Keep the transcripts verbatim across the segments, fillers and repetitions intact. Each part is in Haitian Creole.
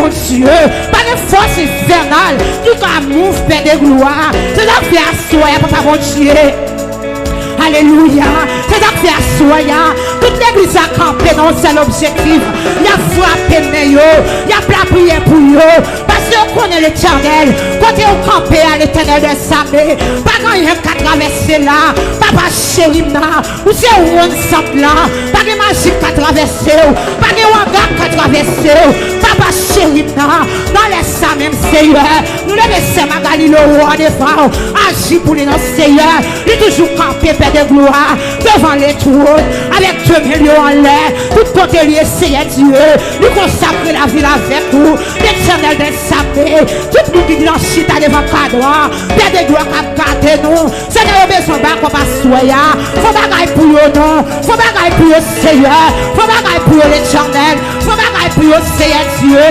Dye, pa gen fòs enfènal ki ka move Pè de glwa. Se sa k fè aswè a, Papa Bondye. Alelouya. Se sa k fè aswè a, tout legliz la kanpe nan yon sèl objektif. Y ap frape men yo, y ap lapriyè pou yo. Paske yo konnen Letènèl, kote yo kanpe a, Letènèl dè zame, pa gen anyen k ka travèse la. Papa cheri m nan, ou se wonn sant lan. Pa gen maji k ka travèse w. Pa gen wanga k ka travèse w. Papa cheri m nan, nan lè sa menm, Seyè, nou leve sè Magali Leroy devan w. Aji pou li non, Seyè. Li toujou kanpe, Pè de glwa, devan letwòn, avèk de men l yo anlè. Tout kote li ye, Seyè Dye, li konsakre lavi l avèk ou. Letènèl dè zame, tout moun ki nan chita devan kadran, Pè de glwa k ap gade nou. Senyè, yo bezwen bakòp aswè a. Fè bagay pou yo non. Fè bagay pou yo, Seyè. Fè bagay pou yo, Letènèl. Fè bagay pou yo, Seyè Dye.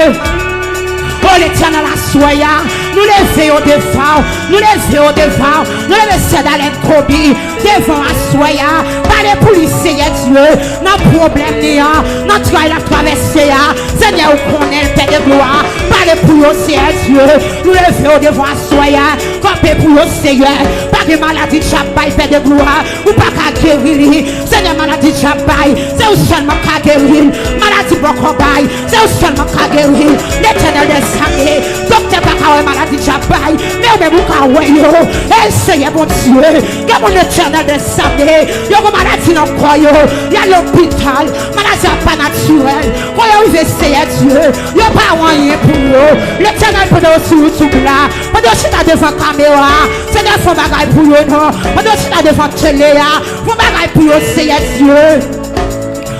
O Letènèl, aswè a, nou leve yo devan w. Nou leve yo devan w. Nou leve sè Dalèn Kobi devan w aswè a. Pale pou li, Seyè Dye, nan pwoblèm li an, nan tray l ap travèse a. Senyè, ou konnen l, Pè de glwa. Pale pou yo, Seyè Dye. Nou leve yo devan w aswè a. Kanpe pou yo, Seyè. Pa gen maladi dyab bay, Pè de glwa, ou pa ka geri li. Senyè, maladi dyab bay, se ou sèlman ka geri l. Maladi bòkò bay, se ou sèlman ka geri l. Letènèl dè zame, doktè pa ka wè maladi dyab bay, men ou menm ou ka wè yo. Ey, Seyè Bondye, gen moun, Letènèl dè zame, yo gen maladi nan kò yo, y al lopital, maladi a pa natirèl. Kon yo rive, Seyè Dye, yo pa wè anyen pou yo. Letènèl, pandan yo sou YouTube la, pandan yo chita devan kamera, Senyè, fè yon bagay pou yo non. Pandan yo chita devan tele a, fè yon bagay pou yo, Seyè Dye.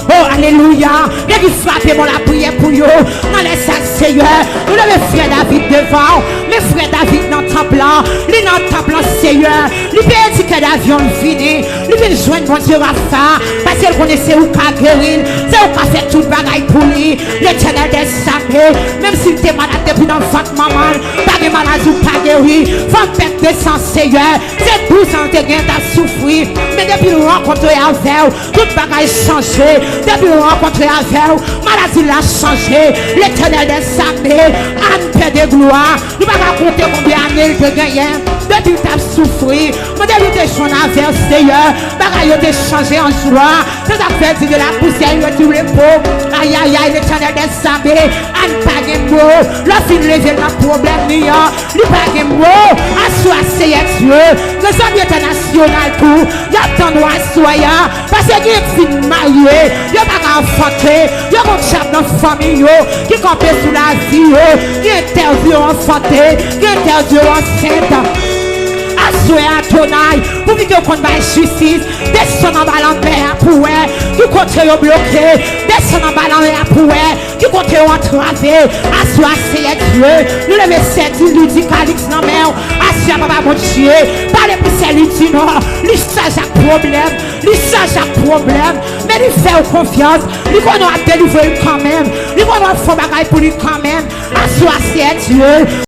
O, alelouya. Legliz frape men w, lapriyè pou yo. Nan lè sa, Seyè, nou leve frè David devan w. Men frè David nan tanp lan. Li nan tanp lan, Seyè. Li peye tikè davyon l vini. Li vin jwenn Bondye Rafa, paske l konnen se ou ka geri l, se ou ka fè tout bagay pou li. Letènèl dè zame, menm si l te malad depi nan vant manman l, pa gen maladi ou pa geri. Fanm pèp de san, Seyè, se douz an l te gen t ap soufri, men depi l rankontre avè w, tout bagay chanje. Depi l rankontre avè w, maladi l la chanje. Letènèl dè zame, ann Pè de glwa. Nou pa ka konte konbyen ane l te genyen depi l t ap soufri. Men depi l te jwenn avè w, Seyè, bagay yo te chanje an jwa. Se sa k fè di de la pousyè il retire le repos. Ayayay, Letènèl dè zame, ann pa gen mo. Lè w fin leve l nan pwoblèm li an, li pa gen mo. Aswè a, Seyè Dye, gen zanmi entènasyonal tou, y ap tann ou aswè a. Paske gen ki fin marye, yo pa ka anfante, yo gon dyab nan fanmi yo ki kanpe sou lavi yo, ki entèdi yo anfante, ki entèdi yo ansent. Aswè a, Adonay, poukisa w konn bay jistis, desann anba lanmè a pou wè ki kote yo bloke, desann anba lanmè a pou wè ki kote yo antrave. Aswè a, Seyè Dye, nou leve sè Lidi Kalix nan men w. Aswè a, Papa Bondye, pale pou sè Lidi non. Li chaje ak pwoblèm. Li chaje ak pwoblèm. Men li fè w konfyans. Li konnen w ap delivre l kanmenm. Li konnen w ap fè yon bagay pou li kanmenm. Aswè a, Seyè Dye,